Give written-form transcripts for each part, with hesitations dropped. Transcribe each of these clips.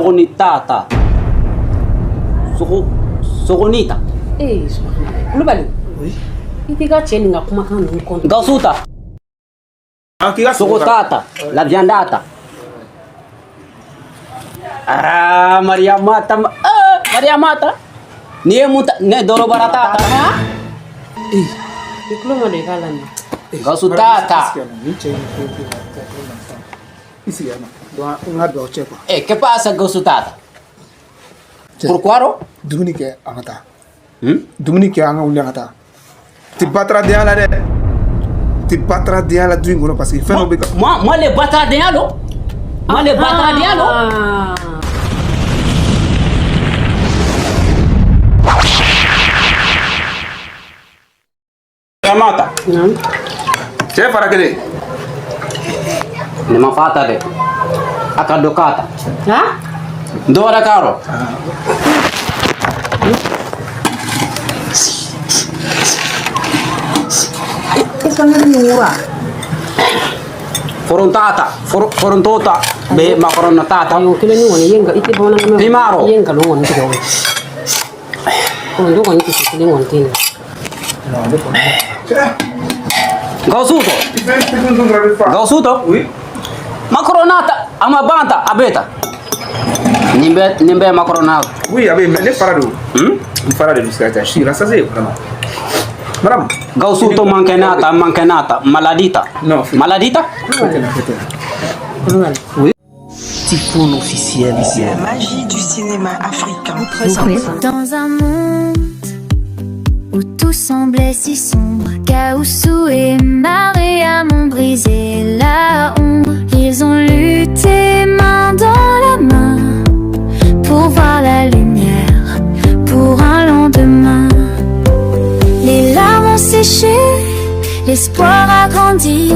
Sogoni tata. Sogo sogonita. Eh, subhanallah. Kulubali. Oui. I t'i ka cɛ nin ka kumakan ninnu kɔn. Gawusu ta. Ah, k'i ka Sogo tata. La viandata. Ah, Mariamata. Ah, Mariamata. N'i ye mun ta ne dɔrɔbara tata. I tulo ma don i k'a lamɛn. Gawusu tata. Ni cɛ in ko ko ka taa tulo ma sisan. I sigi yan nɔ. Donc an ka don aw cɛ quoi. Eh, che passa Gawusu tata? Pourquoi ro? Dumuni kɛ an ka taa. Hmm? Dumuni kɛ an ka wuli an ka taa. Ti bataradenya la dɛ. Ti bataradenya la du in kɔnɔ parce que fɛn dɔ bɛ ka. Moi, le batardien lo. Moi le batardien lo. Ah. Mariamata. Naam. Cɛ fara kelen. Ne ma fata de. Akadokata. Ha? Dora karo. I fana ni wura. Forontata, forontota, be macarona tata. Ayi o kelen ni kɔni i ye nka i tɛ bamanankan mɛn. Pimaro. I ye nkalon kɔni tigɛ o. Foronto kɔni kisɛ kelen kɔni tɛ nin. Non, ne kɔni. Gawusuto. I fɛn fɛn dɔrɔn bɛ fa. Gawusuto. Oui. Macaronata, amabanta, abeta. Nimbe nimbe macaronata. Oui, a bɛ mais ne fara don. Hmm? N fara de don sisan. Je suis rassasié vraiment. Madame. Gawusuto mankenata, mankenata, maladita. Non, Maladita? Foyi tɛ na, foyi tɛ na. Kulubali. Typhoon officiel. La magie du cinéma africain. Dans un monde où tout semblait si sombre, Gaoussou et Mariam ont brisé la ombre. Ils ont lutté main dans la main pour voir la lumière, pour un lendemain. Les larmes ont séché, l'espoir a grandi.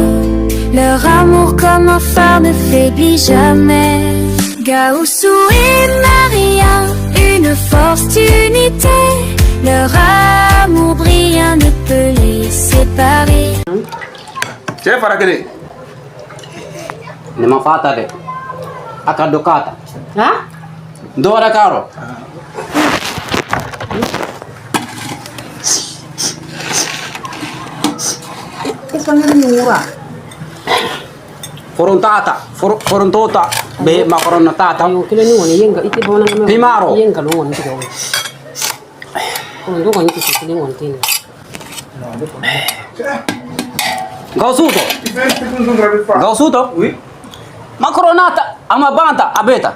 Leur amour comme un phare ne faiblit jamais. Gaoussou et Maria, une force d'unité. Leur amour brillant ne peut les séparer. Cɛ fara kelen. Ne ma fata de. Akadokata. Ha? Dora karo. I fana ni wura. Forontata, forontota, be macarona tata. Ayi o kelen ni kɔni i ye nka i tɛ bamanankan mɛn. Pimaro. I ye nkalon kɔni tigɛ o. Foronto kɔni kisɛ kelen kɔni tɛ nin. Non, ne kɔni. Gawusuto. I fɛn fɛn dɔrɔn bɛ fa. Gawusuto. Oui. Macaronata, amabanta, abeta.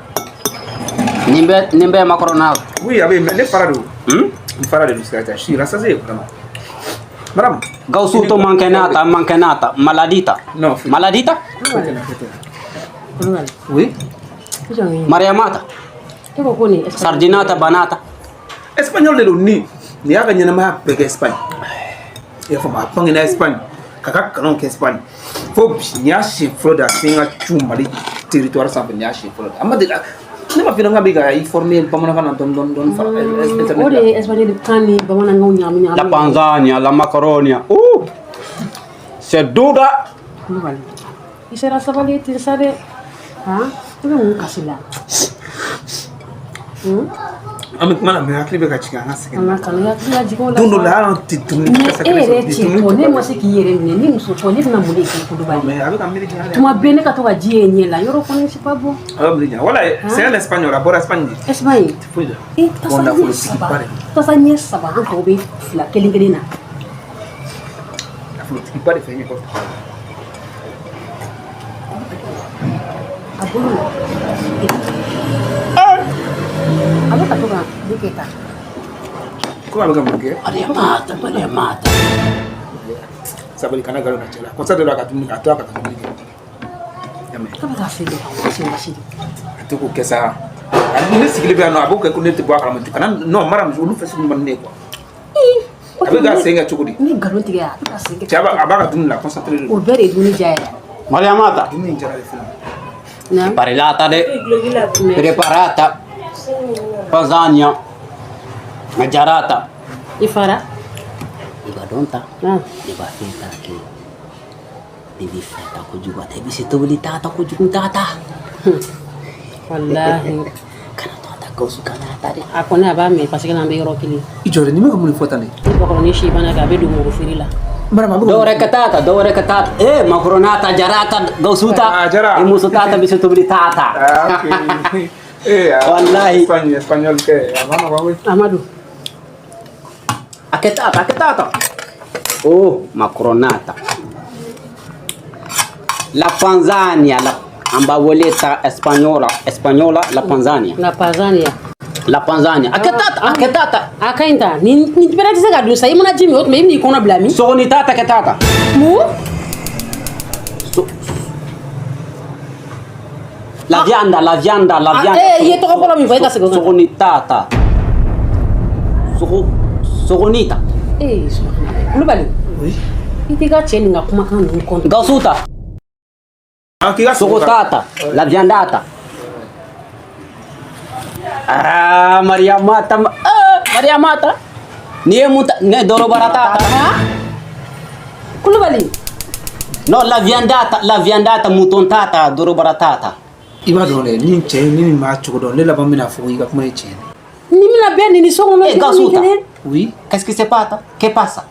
Nimbe nimbe macaronata. Oui, a bɛ mais ne fara don. Hmm? N fara de don sisan. Je suis rassasié vraiment. Madame. Gawusuto mankenata, mankenata, maladita. Non, Maladita? Foyi tɛ na, foyi tɛ na. Kulubali. Oui. I jɔ n ye. Mariamata, E ko ko nin espagnol. sardinata, banata. Espagnol de don ni nin y'a ka ɲɛnamaya bɛɛ kɛ Espagne. I y'a faamu a bangena Espagne k'a ka kalanw kɛ Espagne fo bi nin y'a siɲɛ fɔlɔ de a sen ka cu Mali territoire sanfɛ nin y'a siɲɛ fɔlɔ de a ma deli ne ma f'i ɲɛna k'a bɛ ka i former bamanankan na dɔɔni dɔɔni dɔɔni fara internet O de la. ye espagnol kan ni bamanankanw ɲagami La ɲagami. panzania, la macaronia. Ouh! C'est dura. Kulubali. I sera sabali ye ten sa dɛ. Han? I bɛ mun kasi la? An bɛ kuma na mais hakili bɛ ka jigin an ka sɛgɛn An na. ka kana i hakili lajigin o la. Don dɔ la hali an tɛ dumuni Mais kasa e kelen yɛrɛ sɔrɔ bi cɛ dumuni tɔ ne tɔ ma se k'i yɛrɛ minɛ ni muso tɔ ne bɛna mun de kɛ Kulubali? mais a bɛ ka miiri jigin Tuma bɛɛ ne ka to ka ji ye ɲɛ la yɔrɔ kɔni c'est pas bon. a bɛ miiri jigin wala c'est un espagnol a bɔra Espagne de Espagne. foyi la. E tasa Bon, ɲɛ nafolotigi saba ba de don. tasa ɲɛ saba an tɔw bɛ fila kelen kelen na. Nafolotigi ba de fɛ ɲɛ kɔfɛ. A bolo la. A bɛ ka to ka ne kɛ tan. Ko a bɛ ka mun kɛ? Mariamata, Mariamata. Sabali kana nkalon da cɛ la kɔsa dɔ la a ka dumuni kɛ a to a ka taa dumuni kɛ. I y'a mɛn? K'a bɛ k'a sen don ka sen basi de. A tɛ k'o kɛ sa a ne sigilen bɛ yan nɔ a b'o kɛ ko ne tɛ bɔ a kalama kana non mara olu fɛ sugu man di ne ye quoi a bɛ k'a sen kɛ cogo di Ni nkalon tigɛ a bɛ ka sen kɛ. cɛ b'a a b'a ka dumuni la concentré don O bɛɛ de ye dumuni diya yɛrɛ. Mariamata. dumuni in diyara de fana. Naam. Preparata de. Preparata. Panzania. Majarata. I fara. I b'a dɔn ta. Ah. Ne b'a fɛ ta kɛ. Ne b'i fɛ ta kojugu a tɛ i bɛ se tobili ta ta kojugu ta ta. Wallahi. Gawusu kana ta dɛ. A kɔni a b'a mɛn parce que an bɛ yɔrɔ kelen. I jɔ dɛ, nin bɛ ka mun de fɔ tan de? Ni bakɔrɔni si banna kɛ, a bɛ don mɔgɔ feere la. Mariam, a bɛ ka Dɔ wɛrɛ ka taa ta, dɔ wɛrɛ ka taa ta. Eh, macaronata jarata Gawusu ta. Ah, jara. I muso tata bɛ se tobili tata. Ah, ok. Eh, ah, Wallahi. Espagne, espagnol kɛ, a ma nɔgɔn koyi. Amadu. A kɛ tata, a kɛ tata. Oh, macaronata. La Panzania, la an b'a wele ta espagnola, espagnola la Panzania. La Panzania. La Panzania. A kɛ tata, a kɛ tata. A ka ɲi ta. Nin bɛrɛ tɛ se ka dun sa. I mana ji min o tuma i bɛn'i kɔnɔ bila min? Sogoni tata kɛ tata. Mun? La vianda, la vianda, la Ah, vianda. eh, i ye tɔgɔ fɔlɔ min fɔ, e ka segin o kan. Sogoni tata. Sogo sogonita. Ee, subhanallah. Kulubali. Oui. I t'i ka cɛ nin ka kumakan ninnu kɔn. Gawusu ta. Ah, k'i ka Sogo sogo ta. tata, la viandata. Ah, Mariamata, ah, Mariamata. Ni ye mun ta, ne dorobara tata. Kulubali. Non, la viandata, la viandata, mouton tata, dorobara tata. I b'a dɔn dɛ, ni cɛ ni nin m'a cogo dɔn, ne laban bɛna fɔ ko i ka kuma ye tiɲɛ ye. Ni bɛna bɛn nin ni so kɔnɔ. Eh, Gawusu ta. Oui. Qu'est-ce qui se passe? Che passa?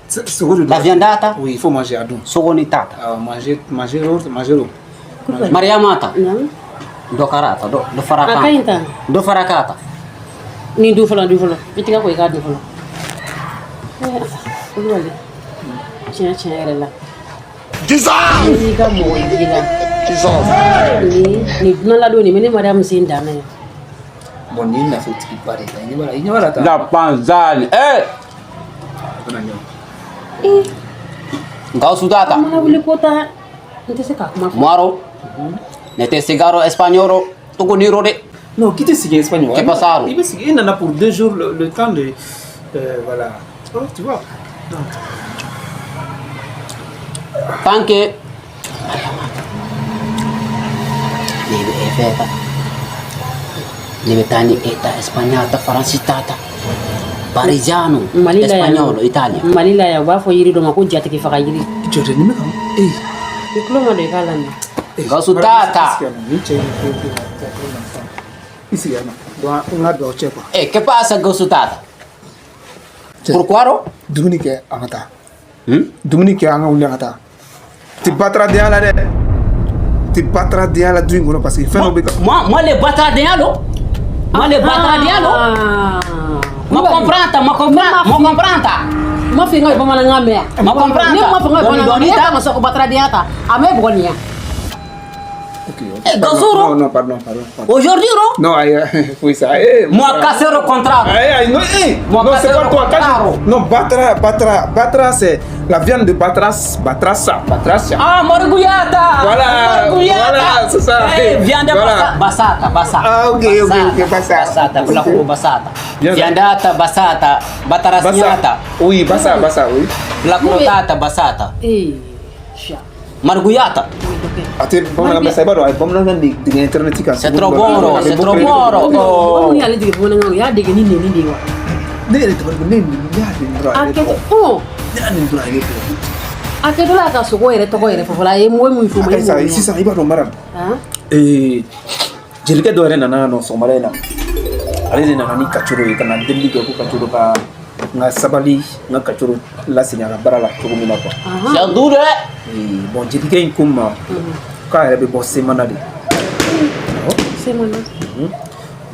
Sogo de don. La viandata, Oui, il faut manger a dun. sogoni tata. Ah, manger, manger, manger. Kulubali. Mariamata, Naamu. do karata, do do A ka ɲi farakata. ta. Do farakata. Nin dun fɔlɔ, dun fɔlɔ. I tɛgɛ ko i k'a dun fɔlɔ. Eh, Kulubali. Tiɲɛ tiɲɛ yɛrɛ la. Ne n'i ka mɔgɔ y'i la. Ni dunan ladon nin bɛ ne Mariamu sen dan na yan. Bon, nin ye nafolotigiba de ye. I ɲɛ b'a la, i ɲɛ b'a la tan. La Panzania. Eh, A bɛna ɲɛ. Ee, Gawusu tata. a mana wuli ko ta n tɛ se k'a kuma fɔ. Muaro. Ne te sigaro spagnolo, tuguniro de. Non, qui te sigi Espagne? Che passaro? Il veut sigi, il nana pour 2 jours, le temps de. Voilà. Oh, tu vois. Non. Tant que ne bɛ e fɛ ta, ne bɛ taa ni e ta Espagne ta, Faransi ta ta, Parisiano, Mali la yan Spagnolo, Italia. Mali la yan u b'a fɔ yiri dɔ ma ko jatigi faga yiri. I jɔ dɛ, nin bɛ ka. Eh. I tulo ma don i k'a lamɛn. Eh, Gawusu Mariam, tata. i sigi yan nɔ, nin cɛ in ko ko ko i sigi yan nɔ. Donc, n ka duwawu cɛ quoi. Eh, che passa Gawusu tata? Cɛ, Pourquoi ro? Dumuni kɛ an ka taa. Hmm? Dumuni kɛ an ka wuli an ka taa. Ti bataradenya la dɛ. Ti bataradenya la du in kɔnɔ parce que fɛn dɔ bɛ ka. Moi, moi le batradenya lo. Moi le batradenya lo. Ah. Ma comprends ma comprends, ma comprends ta. Ma f'i ka bamanankan mɛn yan. Ma comprends Ne ta. ma fɔ n ka Dɔɔni bamanankan mɛn. dɔɔni Ne ta. k'a ma sɔn ko bataradenya ta. A ma e bugɔ nin ya. Ok, ok. Eh, Pardon, Gawusu ro. Non, non, pardon, pardon, pardon. Aujourd'hui ro. Non, aïe, oui, ça. Eh, Moi casero contrat. Aïe, aïe, non, eh, Moi, non, c'est pas Casero, toi. Quand Claro. Non, Batra, Batra, Batra, c'est la viande de Batras, Batrasa, Batrasia. Ah, marguyata. Voilà, marguyata. voilà, c'est ça. Eh, vianda Voilà. basata, basata. Ah, ok, ok, ok, basata. Basata, pelaku basata. Vianda. Viandata, basata, batarasiata, Oui, Bassa, Bassa, oui. pelakurotata, basata. Ee, siya. Marguyata. A tɛ bamanankan mɛn sa, i b'a dɔn a ye bamanankan de dege internet kan. C'est trop bon, ro, c'est trop bon, ro. Mɔgɔ Oh. minnu y'ale dege bamanankan na, u y'a dege ni nɛni de ye wa. Ne yɛrɛ dabali ban, ne ne y'a nɛni dɔrɔn a A ye ne kɛtɔ bugɔ. ɔn Ne y'a nɛni dɔrɔn a ye ne bugɔ. a kɛtɔla a ka sogo yɛrɛ tɔgɔ yɛrɛ fɔ fɔlɔ a ye mɔgɔ min fɔ ma A e ka ɲi sa, m'o mɛn. sisan i b'a dɔn Mariam. Han? Ee, jelikɛ dɔ yɛrɛ nana yan nɔ sɔgɔmada in na, ale de nana ni kacoro ye ka na delili kɛ ko kacoro ka n ka sabali, n ka kacoro lasegin a ka baara la cogo min na quoi. Ahan. C'est doux, dɛ. Ee, bon, jelikɛ in ko n ma k'a yɛrɛ bɛ bɔ Semana de. Semana. N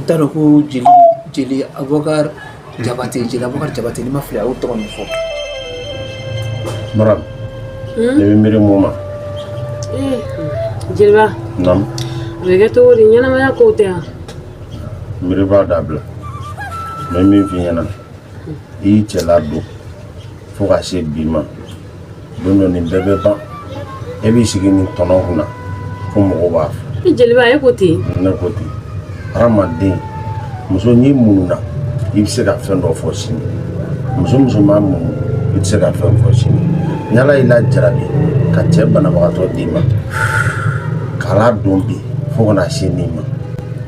t'a dɔn ko jeli jeli Abubakar Jabate, jeli Abubakar Jabate, n'i ma fili a y'o tɔgɔ nin fɔ. Maram, ne bɛ miiri mun ma? Ee, jeliba. Naamu. A bɛ kɛ cogo di ɲɛnamaya kow tɛ yan? Miiri b'a dabila. N bɛ min f'i ɲɛna, i y'i cɛ ladon fo ka se bi ma. Don dɔ nin bɛɛ bɛ ban. E b'i sigi nin tɔnɔ kunna fo mɔgɔw b'a fɔ. I jeliba e ko ten. Ne ko ten. Hadamaden, muso n'i muɲuna, i bɛ se ka fɛn dɔ fɔ sini. Muso muso ma muɲu, i tɛ se ka fɛn fɔ sini. Ni Ala y'i lajarabi ka cɛ banabagatɔ d'i ma, k'a ladon bi fo ka na se nin ma,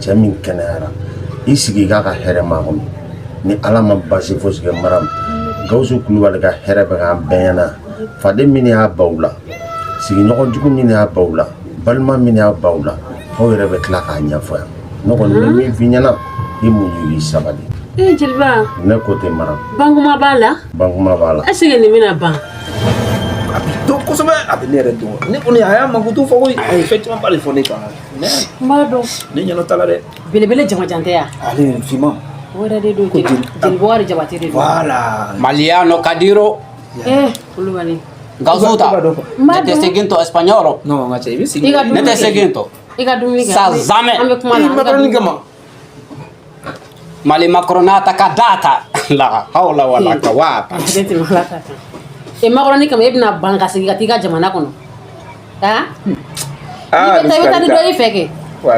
cɛ min kɛnɛyara, i sigi i k'a ka hɛrɛ makɔnɔ. Ni Ala ma basi fosi kɛ Maram, Gawusu Kulubali ka hɛrɛ bɛ k'an bɛɛ ɲɛna. Faden min y'a baw la, sigiɲɔgɔn jugu min y'a baw la, balima min y'a baw la, aw yɛrɛ bɛ tila k'a ɲɛfɔ yan. Ne kɔni bɛ min f'i ɲɛna, I muɲu, i sabali. Ee jeliba. Ne ko tɛ mara. Bankuma b'a la. Bankuma b'a la. Est ce que nin bɛna ban? A bɛ dɔn kosɛbɛ, a bɛ ne yɛrɛ dɔn. Ne kɔni, a y'a mankutu fɔ koyi, a ye fɛn caman ba de fɔ ne kan, mais N b'a dɔn. ne ɲɛnɔ t'a la dɛ. Belebele jamajan tɛ yan. Ale finman. O yɛrɛ de don. Ko jeli jeli- jeli Jabate de don. Voilà. Maliano Kadiro. Eh Kulubali. Gausuta. I b'a dɔn quoi. Ne tɛ segin to espagnol. Non, n ka cɛ, i bɛ segin. I ka Ne tɛ dumuni kɛ. segin to. I ka dumuni kɛ. Sa jamais. An bɛ kuma la. I macaroni kama. Mali macronata kadata. La hawla wala quwwata. A tɛ tɛmɛ Ala ta kan. E macaroni kama, e bɛna ban ka segin ka t'i ka jamana kɔnɔ? Han? Ah, I bɛ taa, i bɛ taa ni dɔ y'i fɛ kɛ.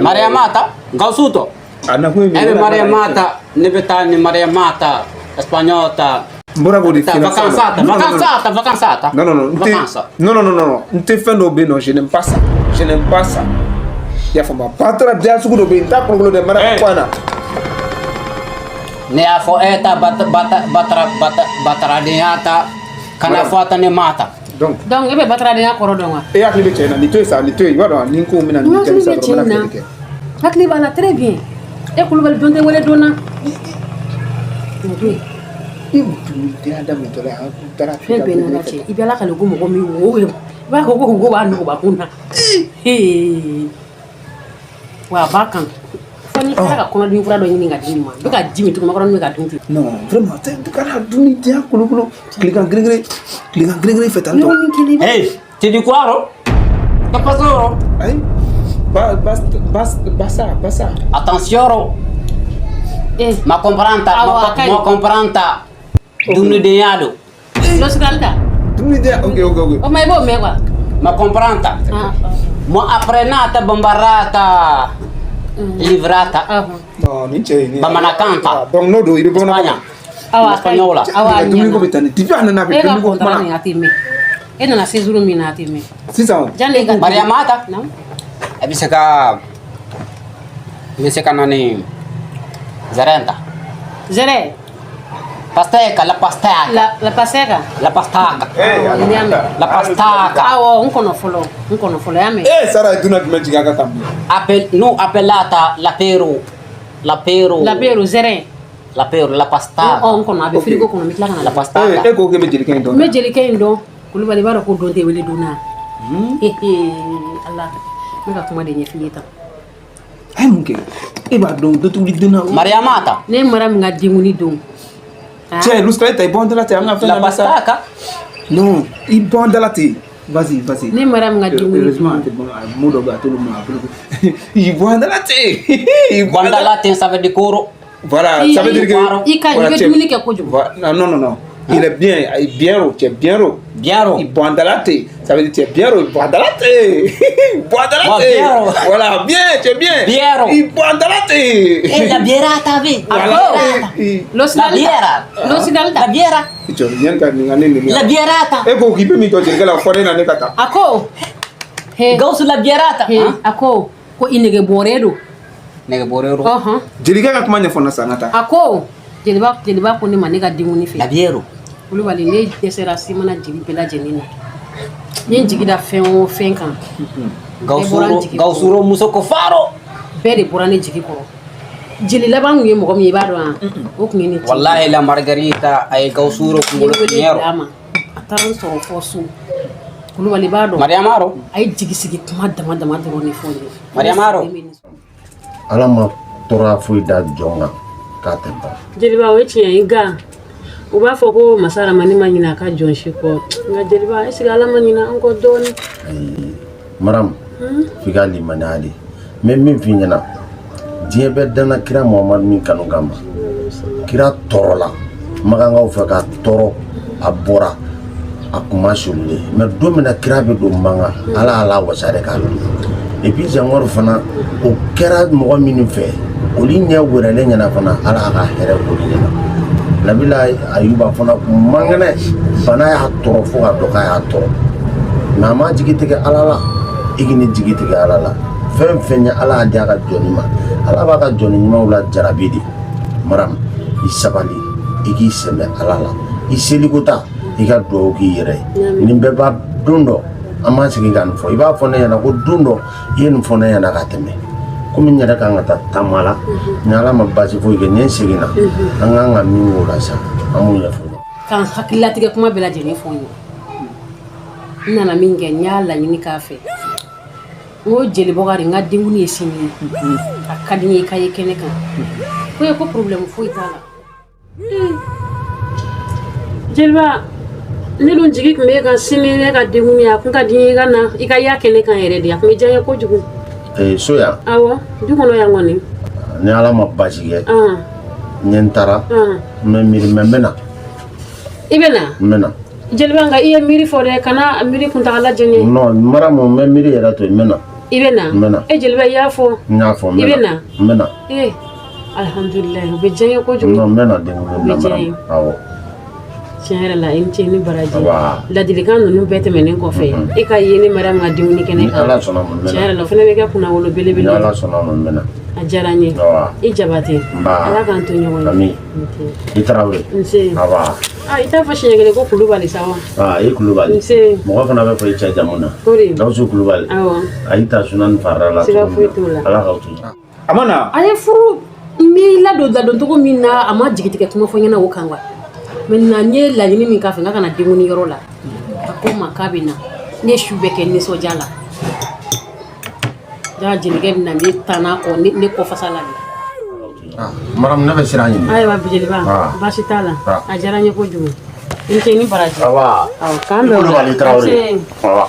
Mariamata, Gausuto. A nakun ye min E ye? bɛ Mariamata, ne bɛ taa ni Mariamata, espagnol ta. N bɔra k'o de f'i ɲɛna. Vacanzata, vacanzata, vacanzata. Non, non, non, n tɛ Vacanza. Non, non, non, non, n tɛ. Fɛn dɔw bɛ yen nɔ, je n'aime pas ça. Je n'aime pas ça. I y'a faamu? Batara diya sugu dɔ bɛ yen, n t'a kolokolo dɛ, mara ko an na. Ne y'a fɔ e ta bata bata batara bata bataradenya ta kana fɔ a ta ne mata. Donc Donc e bɛ bataradenya kɔrɔ dɔn wa? E hakili bɛ cɛ in na, nin to yen sa, nin to yen. I b'a dɔn ni ko bɛna nin N jaabi hakili sa bɛ dɔrɔn, cɛ n in bɛna na. kɛlɛ kɛ. Hakili b'a la très bien. E Kulubali, don tɛ wele don na. Nin to yen. I dun daminɛtɔ la, an taara. Fɛn bɛɛ n'Ala cɛ, i bɛ Ala kale ko mɔgɔ min wo i b'a fɔ ko wo b'a nugubakun na. Hee. Wa a b'a kan fo n'i taara ka kɔnɔdimi fura dɔ ɲini ka di nin ma. I bɛ ka ji min tugun, makɔrɔni bɛ ka dun ten. Non, vraiment, tɛ kana dumuni diya kolokolo tilegan gere tilegan gere fɛ tan tɔ. Yɔrɔnin kelen. Hey, ti di kwaro? Che pasoro? Ayi, ba ba basa basa. Attention, Eh, ma compranta, Awa, ma, kai. ma compranta. Dumunidenya do. Losikali ta. Dumuni diya, ok. O ma i b'o mɛn quoi. Ma compranta. Ah. Ma apprenata bombarata livrata. Ah. Non, nin cɛ in Bamanankan ta. Ah, donc n'o don, i bɛ bamanankan. Espagne. Awa, a ka ɲi. Espagnol la. Awa, a Dumuni ko ɲɛna. bɛ tan de, depuis a nana, a bɛ E ka dumuni ko kuma contrat na. nin, a tɛ mɛn. E nana séjour min na, a tɛ mɛn. Sisan o. Janni e ka Mariamata. Non. E bɛ se ka i bɛ se ka na ni zɛrɛn ta. Zɛrɛ. Pastèque, la pastèque. La pastèque. La pastèque. Awɔ, n y'a mɛn. La pastèque. Awɔ, n kɔnɔ fɔlɔ. N kɔnɔ fɔlɔ, y'a mɛn. Eh, Sara ye dunan jumɛn jigin a kan tan bi? Appel, nous appellata la pero. La pero. La pero zɛrɛ. La pero, la pastèque. Ɔ, n kɔnɔ, a bɛ Ok. frigo kɔnɔ, n bɛ tila ka na. La pastèque. E ko k'e bɛ jelikɛ in dɔn. N bɛ jelikɛ in dɔn. Kulubali, b'a dɔn ko don tɛ wele don na. Ala, n bɛ ka kuma de ɲɛf'i ye tan. A ye mun kɛ? E b'a dɔn dutigi den na. Mariamata. Ne ye mara min ka denkuni don. Ah. Cɛ, Lusita, e ta, i bɔ an da la ten, an ka fɛn La lamɛn sa. pastèque. Non, i bɔ an da la ten. Vas-y, vas-y. Ne mara min ka denkuni Heureusement, don. a tɛ bɔ, a mot dɔ bɛ yen, a t'olu ma, a bolo. I bɔ an da la ten. I bɔ an da la. Bandala ten, ça veut dire koro. Voilà, ça veut dire que I ka ɲi, i Voilà, bɛ cɛ- dumuni kɛ kojugu. Voilà, non, non, non. Il est bien, il est bien, ro, tu es bien, ro. Bien ro. Il bɔ an da la ten. Ça veut dire tu es bien, ro. Il bɔ an da la ten. Il bɔ an da la Bon, ten. bien, ro. Voilà, bien, tu es bien. Bien, ro. Il bɔ an da la ten. Eh, la bierata, ve. Voilà. A ko. I- La biera. Losidali La ta. biera. Jɔ, yanni ka nin ka ne nɛni. La bierata. E ko k'i bɛ min jɔ jelikɛ la, fɔ ne na, ne ka taa. A ko. He. Gawusu la bierata. He, a ko ko i nege bɔrɛ don. Nege borero. Ɔhɔn. Jelikɛ ka kuma ɲɛfɔ n na sa, n ka taa. A ko jeliba ko ne ma ne ka denkuni La fɛ. biero. Kulubali, ne dɛsɛra simana jeli bɛɛ lajɛlen na. N ye n jigi da fɛn o fɛn kan, bɛɛ bɔra n Gawusuro, jigi kɔrɔ. Gawusuro muso ko faro. Bɛɛ de bɔra ne jigi kɔrɔ. Jeli laban kun ye mɔgɔ min ye, i b'a dɔn wa? O kun ye ne tigi. Wallahi la Margarita ay Gawusuro N ye kunkolo wele tiɲɛro. bila a ma, a taara n sɔrɔ fɔ so. Kulubali, b'a dɔn, Mariamaro. a ye jigi sigi kuma dama dama dɔrɔn de fɔ n ye. Mariamaro. Ala ma tɔɔrɔya foyi da jɔn kan k'a tɛ ban. Jeliba, o ye tiɲɛ ye, nka u b'a fɔ ko masa Ramani ma ɲinɛ a ka jɔn si kɔ. Nka jeliba, est ce que Ala ma ɲinɛ an kɔ dɔɔni? Ayi Maram, f'i ka limaniya de. N bɛ min f'i ɲɛna, diɲɛ bɛɛ danna kira Muhamadu min kanu kama, kira tɔɔrɔla makankaw fɛ ka tɔɔrɔ, a bɔra, a kun ma solilen mais don min na kira bɛ don mankan, Ala y'a la wasa de k'a don. Et puis encore fana, o kɛra mɔgɔ minnu fɛ, olu ɲɛ wɛrɛlen ɲɛna fana, Ala y'a ka hɛrɛ k'olu ɲɛna. Nabila Ayuba fana kun man kɛnɛ, bana y'a tɔɔrɔ fo ka dɔn k'a y'a tɔɔrɔ, mais a ma jigi tigɛ Ala la. I k'i jigi tigɛ Ala la, fɛn fɛn ye Ala y'a di a ka jɔnni ma, Ala b'a ka jɔnni ɲumanw la jarabi de. Maram, i sabali, i k'i sɛmɛ Ala la, i seliko ta, i ka dugawu k'i yɛrɛ ye. Nin bɛɛ b'a don dɔ, an b'an sigi ka nin fɔ. I b'a fɔ ne ɲɛna ko don dɔ i ye nin fɔ ne ɲɛna ka tɛmɛ. Komi n yɛrɛ kan ka taa taama la, ni Ala ma baasi foyi kɛ, ni n seginna, an kan ka min k'o la sa, an b'o ɲɛfɔ. Ka n hakililatigɛ kuma bɛɛ lajɛlen fɔ n ye. N nana min kɛ, n y'a laɲini k'a fɛ, n ko jeli Bɔkari, n ka denkundi ye sini ye, a ka di n ye i ka ye kɛnɛ kan. Ko ye ko problème foyi t'a la. Jeliba, ne dun jigi tun bɛ ka sini ne ka denkundi, a kun ka di n ye i ka na, i ka y'a kɛnɛ kan yɛrɛ de, a kun bɛ diya n ye kojugu. Ee, so yan? Awɔ, du kɔnɔ yan kɔni. Ni Ala ma baasi kɛ, ni n taara, n bɛ miiri, mais n bɛ na. I bɛ na? N bɛ na. Jeliba, nka i ye miiri fɔ dɛ, kana miiri kuntagala jan ye. Non, Maramu, n bɛ miiri yɛrɛ to yen, n bɛ na. I bɛ na? N bɛ na. E jeliba, i y'a fɔ. N y'a fɔ, n I bɛ bɛ na. na? N bɛ na. Ee, alihamudulilayi, o bɛ diya n ye kojugu. Non, n bɛ na denkundi O na. bɛ diya n ye. Maramu, awɔ. Tiɲɛ yɛrɛ la, i ni ce ni baraji. Wa. Ladilikan ninnu bɛɛ tɛmɛnen kɔfɛ, e ka ye ne Mariam ka denkundi kɛnɛ Ni kan. Ala sɔnna ma, n bɛ Tiɲɛ na. yɛrɛ la, o fana bɛ kɛ kunnawolo belebele Ni ye. Ala sɔnna ma, n bɛ na. A diyara n ye. Wa. I Jabate. Nba. Ala k'an to ɲɔgɔn ye. Ami. I Tarawele. Nse. Awa. Ah, i t'a fɔ siɲɛ kelen ko Kulubali sa wa? Aa, i Kulubali. Nse. Mɔgɔ fana bɛ fɔ i cɛ jamu na. O de. Gawusu Kulubali. Awɔ. A y'i ta sunan ni farida la. Siga cogo min foyi na. t'o la. Ala k'aw to yen. A ma na. A ye furu n b'i ladon ladon cogo min na, a ma jigitigɛ kuma fɔ n ɲɛna o kan quoi. Maintenant, n ye laɲini min k'a fɛ, n k'a ka na denkundi yɔrɔ la, a ko n ma k'a bɛ na. Ne ye su bɛɛ kɛ nisɔndiya la. Ja jelikɛ bɛ na ne taa n'a kɔ ne kɔfasa la de. Maramu, ne bɛ sira ɲini. Ayiwa jeliba, Ah. baasi t'a la. Ah. A diyara n ye kojugu. I ni ce ni baraji. Awa. Awɔ, k'an bɛn o la. Kulubali Tarawele. Nse. Awa.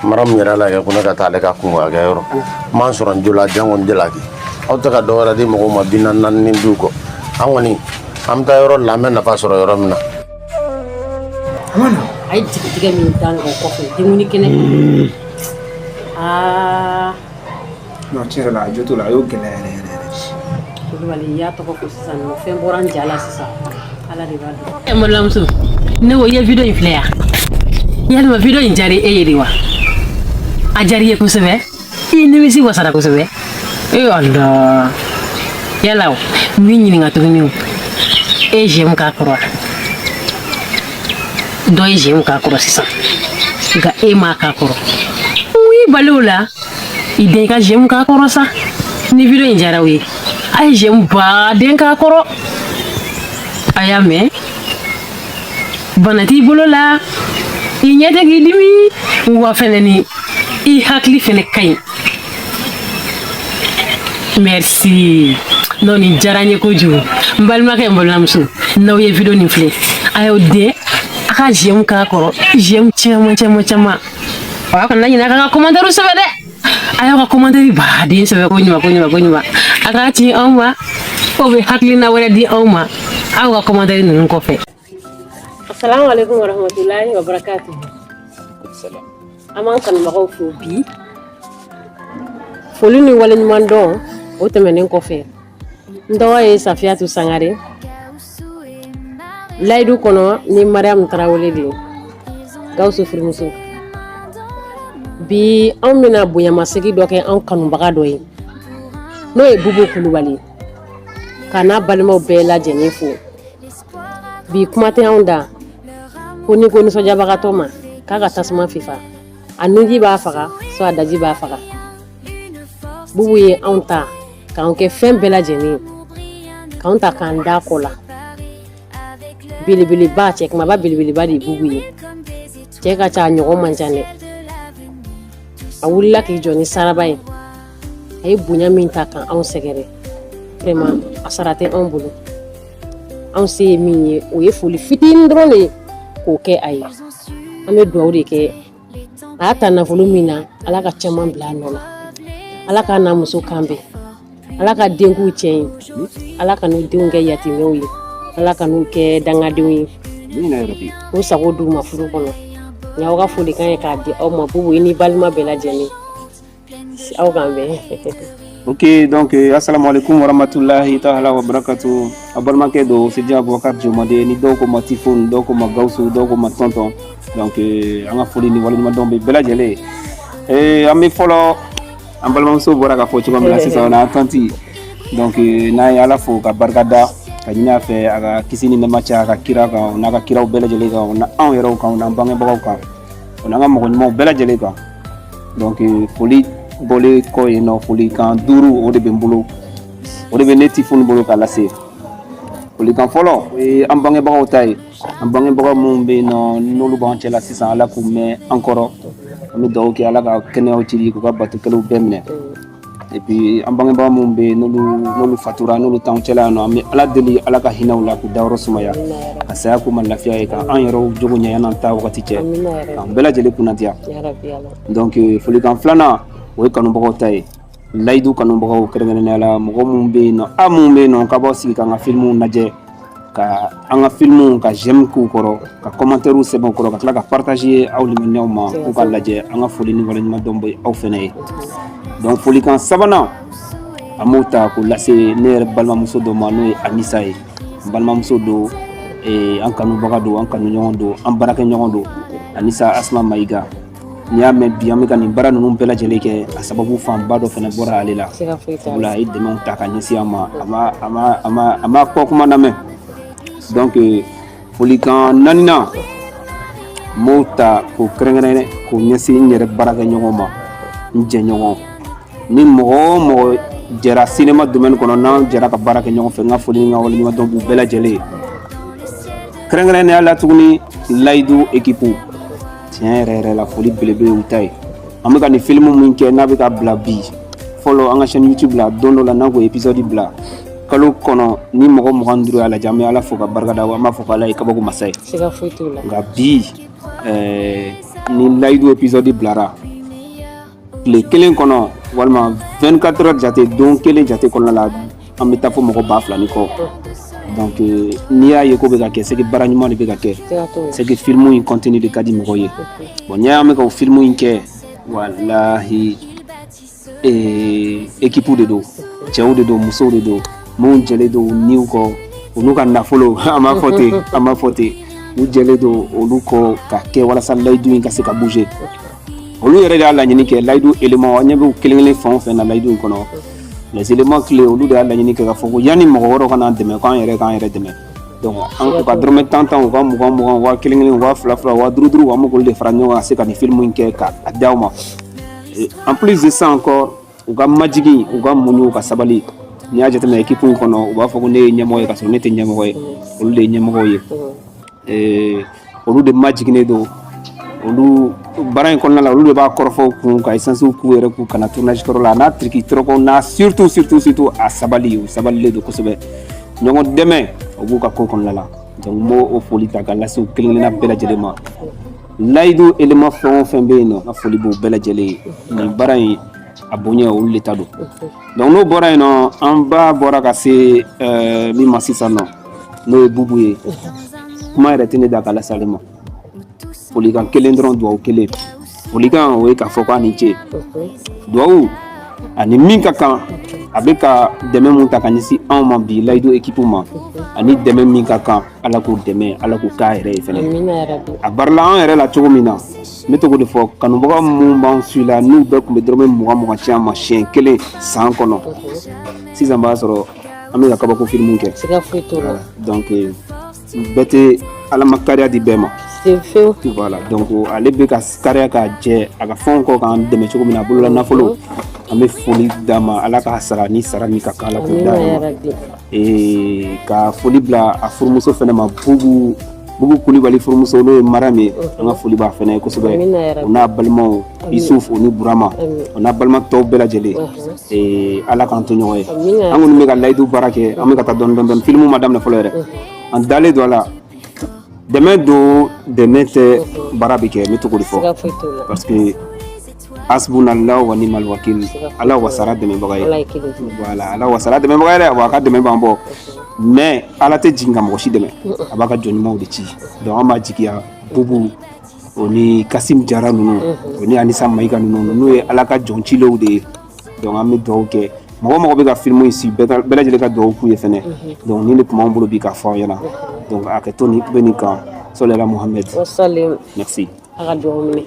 Maramu yɛrɛ la kɛ ko ne ka taa ale ka kungoya kɛ yɔrɔ n m'an sɔrɔ n jola jango n jalaki. Aw tɛ ka dɔ wɛrɛ di mɔgɔw ma 44 ni du kɔ. An kɔni an bɛ taa yɔrɔ la, an bɛ nafa sɔrɔ yɔrɔ min na. A ye jigitigɛ min da n kan o kɔfɛ denkundi kɛnɛ kan, aa. Non, tiɲɛ yɛrɛ la, a jo t'o la, a y'o gɛlɛya yɛrɛ yɛrɛ yɛrɛ. Kulubali, i y'a tɔgɔ fɔ sisan nɔ, fɛn bɔra n ja la sisan, Ala de b'a dɔn. N balimamuso, ne ko i ye video in filɛ yan, yalima video in diyara e ye de wa? A diyara i ye kosɛbɛ, i nimisi wasara kosɛbɛ. Ee Ala, yala o n b'i ɲininka tuguni, o e ye j'aime k'a kɔrɔ wa? Dɔ ye j'aime k'a kɔrɔ sisan, nka e m'a k'a kɔrɔ. Mun y'i bali o la? I den ka j'aime k'a kɔrɔ sa. Ni video in diyara o ye, a ye j'aime baden k'a kɔrɔ. A y'a mɛn, bana t'i bolo la, i ɲɛ tɛ k'i dimi wa, fɛnɛ ni i hakili fɛnɛ ka ɲi. Merci. Non, nin diyara n ye kojugu. N balimakɛ, n balimamuso, n'aw ye video nin filɛ, a y'aw den a ka j'aime k'a kɔrɔ, j'aime caman caman caman. Aw kana ɲinɛ a ka commentaire sɛbɛn dɛ. A y'aw ka commentaire baden sɛbɛn ko ɲuman ko ɲuman ko ɲuman, a k'a ci anw ma, o bɛ hakilina wɛrɛ di anw ma aw ka commentaire ninnu kɔfɛ. Assalamu alaikum warahmatullahi wabarakatuh. An b'an kanubagaw fo bi. Foli ni waleɲuman dɔn o tɛmɛnen kɔfɛ, n tɔgɔ ye Safiyatu Sangare, layidu kɔnɔ ni Mariam Tarawele de ye, Gawusu furumuso. Bi anw bɛna bonyamasegi dɔ kɛ anw kanubaga dɔ ye, n'o ye Bubu Kulubali, ka n'a balimaw bɛɛ lajɛlen fo. Bi kuma tɛ anw da ko ni ko nisɔndiyabagatɔ ma k'a ka tasuma fifa, a nunji b'a faga, so a daji b'a faga. Bubu ye anw ta k'anw kɛ fɛn bɛɛ lajɛlen ye, k'anw ta k'an da kɔ la. Belebeleba, cɛ kumaba belebeleba de ye Bubu ye. Cɛ ka ca, a ɲɔgɔn man ca dɛ. A wulila k'i jɔ ni saraba ye, a ye bonya min ta ka anw sɛgɛrɛ, vraiment a sara tɛ anw bolo. Anw se ye min ye, o ye foli fitinin dɔrɔn de ye k'o kɛ a ye. An bɛ dugawu de kɛ, a y'a ta nafolo min na, Ala ka caman bila a nɔ la, Ala k'a n'a muso kan bɛn, Ala ka denkuw cɛ ye, Ala ka n'u denw kɛ yatimɛw ye, Ala ka n'u kɛ dangadenw ye, k'u sago d'u ma furu kɔnɔ. Nin y'aw ka folikan ye k'a di aw ma. Bubu, i ni balima bɛɛ lajɛlen, aw k'an bɛn. Ok, donc assalamu alaikum warahmatullahi ta'ala wa barakatuh. A balimakɛ don, Sidi Abubakar Jomade, ni dɔw ko ma Tifon, dɔw ko ma Gawusu, dɔw ko ma Tonton. Donc an ka foli ni waleɲumandɔn bɛ bɛɛ lajɛlen ye. An bɛ fɔlɔ, an balimamuso bɔra k'a fɔ cogo min na sisan, o n'an tantie. Donc n'an ye Ala fo ka barika da, ka ɲini a fɛ a ka kisi ni nɛɛma caya a ka kira kan, o n'a ka kiraw bɛɛ lajɛlen kan, o n'anw yɛrɛw kan, o n'an bangebagaw kan, o n'an ka mɔgɔ ɲumanw bɛɛ lajɛlen kan. Donc foli bɔlen kɔ yen nɔ, folikan duuru o de bɛ n bolo, o de bɛ ne Tifoni bolo k'a lase. Folikan fɔlɔ, o ye an bangebagaw ta ye, an bangebagaw minnu bɛ yen nɔ, n'olu b'an cɛla sisan, Ala k'u mɛn an kɔrɔ. An bɛ dugawu kɛ, Ala ka kɛnɛyaw cili, k'u ka batokɛlaw bɛɛ minɛ. Et puis an bangebaga minnu bɛ yen, n'olu fatura, n'olu t'anw cɛla yan nɔ, an bɛ Ala deli, Ala ka hinɛ u la, k'u dayɔrɔ sumaya, ka saya k'u ma lafiya ye, ka an yɛrɛw jogo ɲɛ yan'an ta wagati cɛ, k'an bɛɛ lajɛlen kunnadiya. Donc folikan filanan, o ye kanubagaw ta ye, Layidu kanubagaw, kɛrɛnkɛrɛnnenya la mɔgɔ minnu bɛ yen nɔ, a minnu bɛ yen nɔ k'a b'aw sigi k'an ka filimuw lajɛ, ka an ka filimuw ka j'aime k'u kɔrɔ, ka commentaire sɛbɛn u kɔrɔ, ka tila ka partager aw limaniyaw ma k'u ka lajɛ. An ka foli ni waleɲuman dɔn bɛ aw fɛnɛ ye. Donc folikan sabanan, an b'o ta k'o lase ne yɛrɛ balimamuso dɔ ma, n'o ye Anisa ye. N balimamuso don, an kanubaga don, an kanuɲɔgɔn don, an baarakɛɲɔgɔn don, Anisa Asma Mayiga. N'i y'a mɛn bi an bɛ ka nin baara ninnu bɛɛ lajɛlen kɛ, a sababu fanba dɔ fana bɔra ale la, sabula a ye dɛmɛw ta ka ɲɛsin an ma, a ma kɔ kuma lamɛn. Donc folikan naaninan, n b'o ta k'o kɛrɛnkɛrɛn k'o ɲɛsin n yɛrɛ baarakɛɲɔgɔn ma, n jɛɲɔgɔn ni mɔgɔ o mɔgɔ jɛra cinéma domaine kɔnɔ, n'an jɛra ka baara kɛ ɲɔgɔn fɛ. N ka foli ni n ka waleɲuman dɔn b'u bɛɛ lajɛlen ye, kɛrɛnkɛrɛnnenya la tuguni Layidu équipe. Tiɲɛ yɛrɛ yɛrɛ la, foli belebele y'u ta ye. An bɛ ka nin film min kɛ, n'a bɛ ka bila bi fɔlɔ an ka chaîne YouTube la, don dɔ la n'an k'o épisode bila kalo kɔnɔ, ni mɔgɔ 25 y'a lajɛ, an bɛ Ala fo ka barika da, an b'a fɔ ko Ala ye kabako masa ye. Nka bi ni Layidu épisode bilara tile kelen kɔnɔ, walima 24 heures jate, don kelen jate kɔnɔna la, an bɛ taa fo mɔgɔ 2000 ni kɔ. Donc n'i y'a ye ko bɛ ka kɛ, c'est que baara ɲuman de bɛ ka kɛ, c'est que film in contenu de ka di mɔgɔw ye. Bon, n'i y'a an bɛ ka o film in kɛ, walahi, équipe de don, cɛw de don, musow de don, minnu jɛlen don u niw kɔ, u n'u ka nafolo, an b'a fɔ ten, an b'a fɔ ten, u jɛlen don olu kɔ ka kɛ walasa Layidu in ka se ka bouger. Olu yɛrɛ de y'a laɲini kɛ. Layidu élément, an ɲɛ bɛ kelen kelen fɛn o fɛn na Layidu in kɔnɔ, les éléments clés, olu de y'a laɲini kɛ k'a fɔ ko yanni mɔgɔ wɛrɛw ka n'an dɛmɛ, k'an yɛrɛ k'an yɛrɛ dɛmɛ. Donc an u ka dɔrɔmɛ tan tan, u ka mugan mugan, 1000 kelen, 2000 20, 5000 50, an bɛ k'olu de fara ɲɔgɔn kan ka se ka nin film in kɛ ka a d'aw ma. En plus de ça encore, u ka majigin, u ka muɲu, u ka sabali. N'i y'a jateminɛ équipe in kɔnɔ, u b'a fɔ ko ne ye ɲɛmɔgɔ ye, ka sɔrɔ ne tɛ ɲɛmɔgɔ ye, olu de ye ɲɛmɔgɔw ye. Olu de majiginnen don, olu baara in kɔnɔna la, olu de b'a kɔrɔfɔw kun ka essence k'u yɛrɛ k'u kana tournage kɔrɔ la, a n'a tiriki tɔrɔkɔ n'a surtout surtout surtout a sabali, u sabalilen don kosɛbɛ. Ɲɔgɔn dɛmɛ, o b'u ka ko kɔnɔna la. Donc n b'o o foli ta ka lase u kelen kelenna bɛɛ lajɛlen ma. Layidu élément fɛn o fɛn bɛ yen nɔ, n ka foli b'u bɛɛ lajɛlen ye. Nin baara in a bonya, olu de ta don. Donc n'o bɔra yen nɔ, an ba bɔra ka se min ma sisan nɔ, n'o ye Bubu ye, kuma yɛrɛ tɛ ne da ka lase ale ma. Folikan kelen dɔrɔn, duwawu kelen. Folikan, o ye k'a fɔ k'a ni ce. Duwawu ani min ka kan, a bɛ ka dɛmɛ mun ta ka ɲɛsin anw ma bi, Layidu équipe ma, ani dɛmɛ min ka kan, Ala k'o dɛmɛ, Ala k'o k'a yɛrɛ ye fɛnɛ. A barila an yɛrɛ la cogo min na, n bɛ to k'o de fɔ kanubaga minnu b'an su la, n'u bɛɛ tun bɛ dɔrɔmɛ mugan mugan ci an ma siɲɛ kelen san kɔnɔ, sisan b'a sɔrɔ an bɛ ka kabako filimu kɛ. Donc bɛɛ tɛ, Ala ma kariya di bɛɛ ma. Voilà, donc ale bɛ ka kariya ka jɛ a ka fɛnw kɔ k'an dɛmɛ cogo min na, a bolola nafolo, an bɛ foli d'a ma, Ala k'a sara ni sara min ka kan, Ala k'o d'a ma. Ka foli bila a furumuso fɛnɛ ma, Bubu Kulibali furumuso, n'o ye Mariam ye, an ka foli b'a fɛnɛ ye kosɛbɛ, o n'a balimaw Isuf, o ni Burama, o n'a balima tɔw bɛɛ lajɛlen. Ala k'an to ɲɔgɔn ye. An kɔni bɛ ka Layidu baara kɛ, an bɛ ka taa dɔɔni dɔɔni dɔɔni. Filimu ma daminɛ fɔlɔ yɛrɛ, an dalen don a la. Dɛmɛ don, dɛmɛ tɛ, baara bɛ kɛ, n bɛ to k'o de fɔ, parce que hasbunallahu wa ni'mal wakil, Ala wasara dɛmɛbaga ye. Voilà, Ala wasara dɛmɛbaga ye dɛ, wa a ka dɛmɛ b'an bɔ, mais Ala tɛ jigin ka mɔgɔ si dɛmɛ, a b'a ka jɔn ɲumanw de ci. Donc an b'a jigiya Bubu o ni Kasim Jara ninnu, o ni Anisa Mayiga ninnu, n'u ye Ala ka jɔn cilenw de ye. Donc an bɛ dugawu kɛ, mɔgɔ mɔgɔ bɛ ka film in si, bɛɛ lajɛlen ka dugawu k'u ye fɛnɛ. Donc nin de tun b'an bolo bi k'a fɔ aw ɲɛna. Donc a kɛ to nin bɛ nin kan, sɔlila Muhammed. Merci. A ka dugawu minɛ.